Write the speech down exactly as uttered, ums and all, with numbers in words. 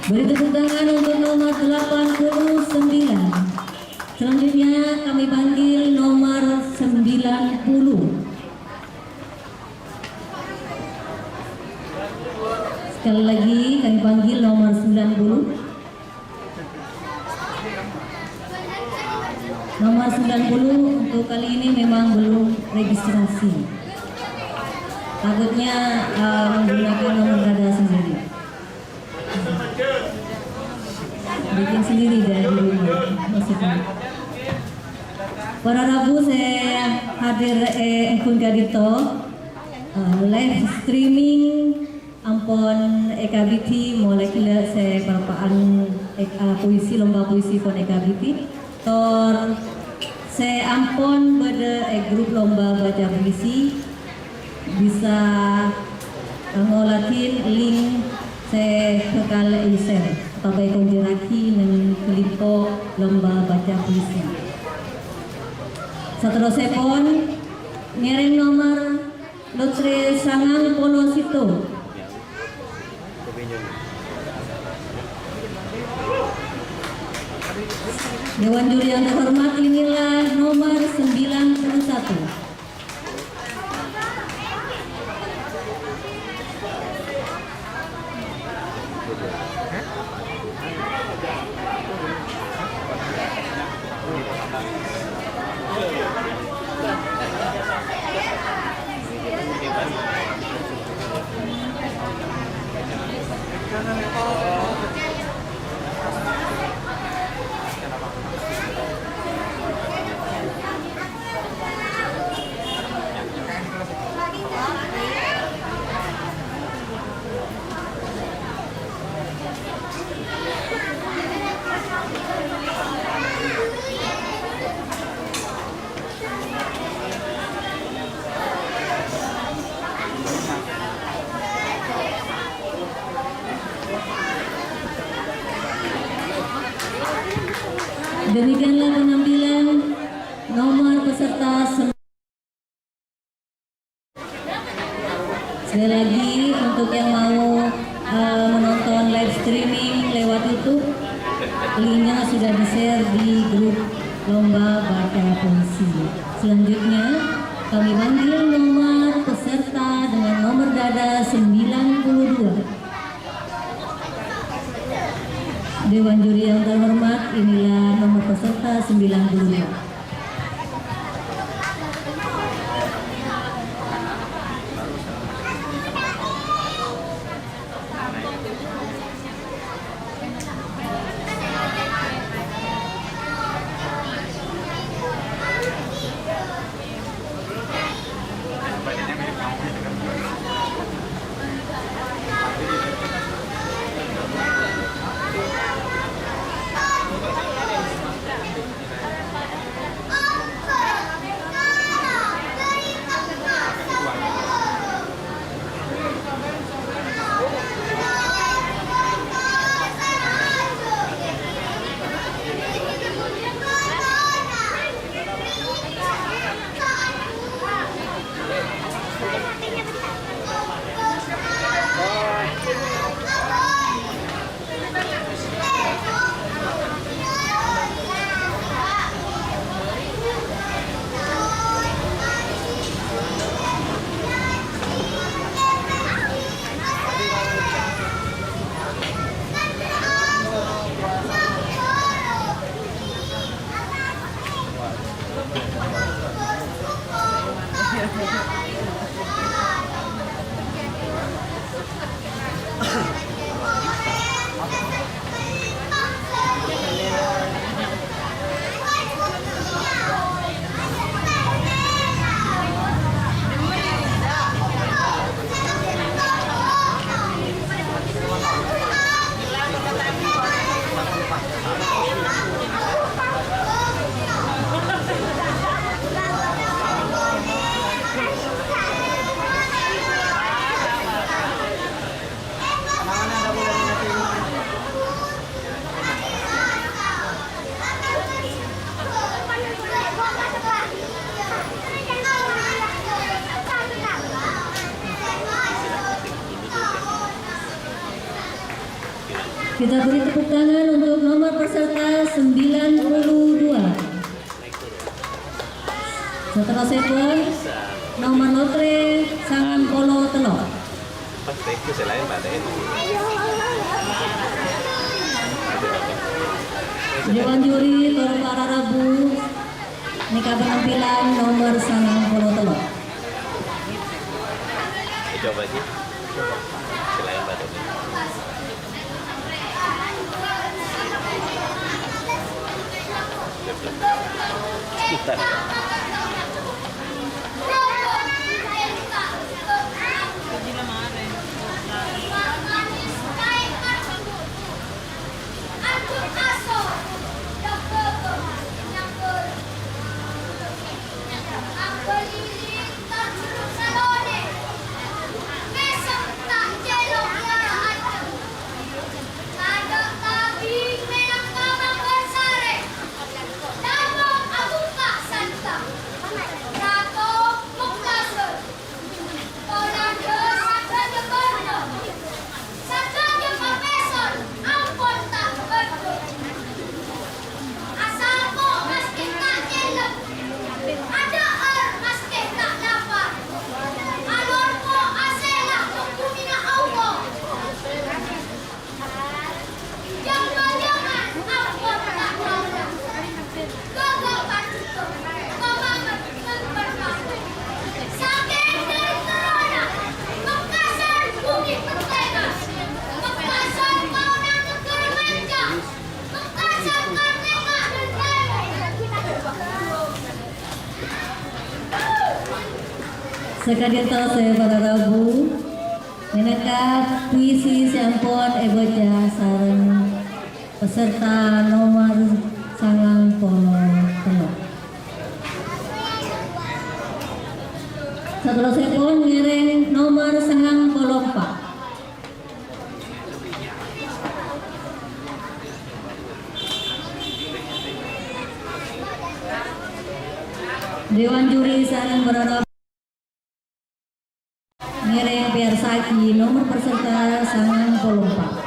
Beri tepuk tangan untuk nomor delapan puluh sembilan. Selanjutnya kami panggil nomor sembilan puluh. Sekali lagi kami panggil nomor sembilan puluh. Nomor sembilan puluh untuk kali ini memang belum registrasi. Takutnya, eh, menggunakan nomor dada sendiri. Bikin sendiri dari rumah, maksudnya. Para rabu sè hadir è engghun ka'dinto, eh, live streaming ampon èkabidhi, molaè ghellâ' sè palpa'an è-, eh, puisi, lomba puisi pon èkabidhi. Tor sè ampon bâdâ è grup lomba baca puisi, bisa, eh, ngolaghi link sè bhâkal è-share otabâ èkoncèrraghi neng kelompok lomba baca puisi. Saterrossèpon, ngèrèng nomor lotre sangang polo sèttong. Dewan juri yang terhormat, inilah nomor sembilan puluh satu. Demikianlah penampilan nomor peserta sem-, sekali lagi, untuk yang mau, eh, menonton live streaming lewat YouTube, linknya sudah di-share di grup lomba baca puisi. Selanjutnya, kami panggil nomor peserta dengan nomor dada sembilan puluh dua. Dewan juri yang terhormat, inilah nomor peserta sembilan puluh dua. Kita beri tepuk tangan untuk nomor peserta sembilan puluh dua. Saterrossèpon, nomor lotre sangang polo tello'. Dewan juri tor para rabu, nèka penampilan nomor sangang polo tello'. Coba sih. Selain batu. Asal po' maskè ta' cellep, adhâ'âr maskè ta' lapar, alor po' asèla' bhâkto mènta Allah. Jâng-bâjângan ampon ta' kaulâ. Ghâghâ pajuto, pamanget bân parlo. Sakèng dhâri-dhârâna, Mekkasân bhumè Pertengan, Mekkasân kaulâ negghârâ manca. Saka'dinto sè para rabu, mènangka puisi sè ampon èbâca sareng peserta nomor sangang polo tello'. Saterrossèpon ngèrèng nomor sangang polo empa'. Dewan juri sareng para rabu ngèrèng pèyarsa'aghi nomor peserta sangang polo empa'.